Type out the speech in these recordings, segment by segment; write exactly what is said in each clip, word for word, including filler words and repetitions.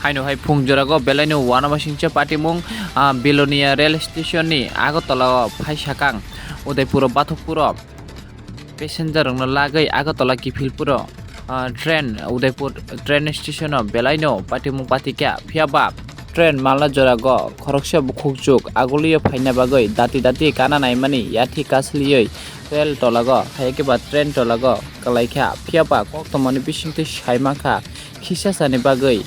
Haino hai phung jorago belaino uanama singcha patimung, ah, Belonia rail station ni Agartala o phai sakang Udaipur o Bathokpur o passenger rokno lagwi Agartala kiphilpuro, ah, train Udaipur train station o belaino patimung patikha. Phiya ba train malna jorago khoroksa bukhukchuk agulio phaina bagwi dati dati kana naimani yathi kasliwi rail tolago, hai khe ba train tolago kwlaikha. Phiya ba koktwmani bisingtwi sai mankha khisasani bagwi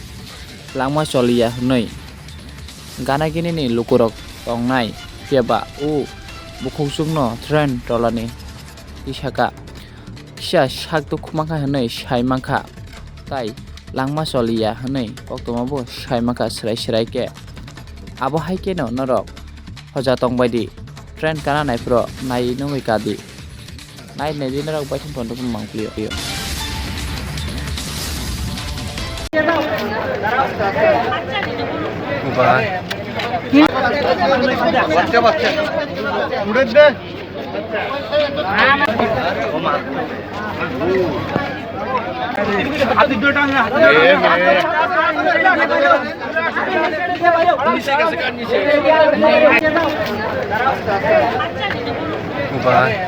langma choliya hwnwi gana ginini lukurok tongnai. Phiya ba o bukhukchukno train tolani tisaka kisa sak dukhu mankha hwnwi sai mankha, tai langma choliya hwnwi koktwma bo sai mankha swrai swrai khe. Abo hai kheno norok hoja tongbai di, train kana naiphuru nai nungwi ka di. Nai nai di norok bai thum thondok mang plio. Bye.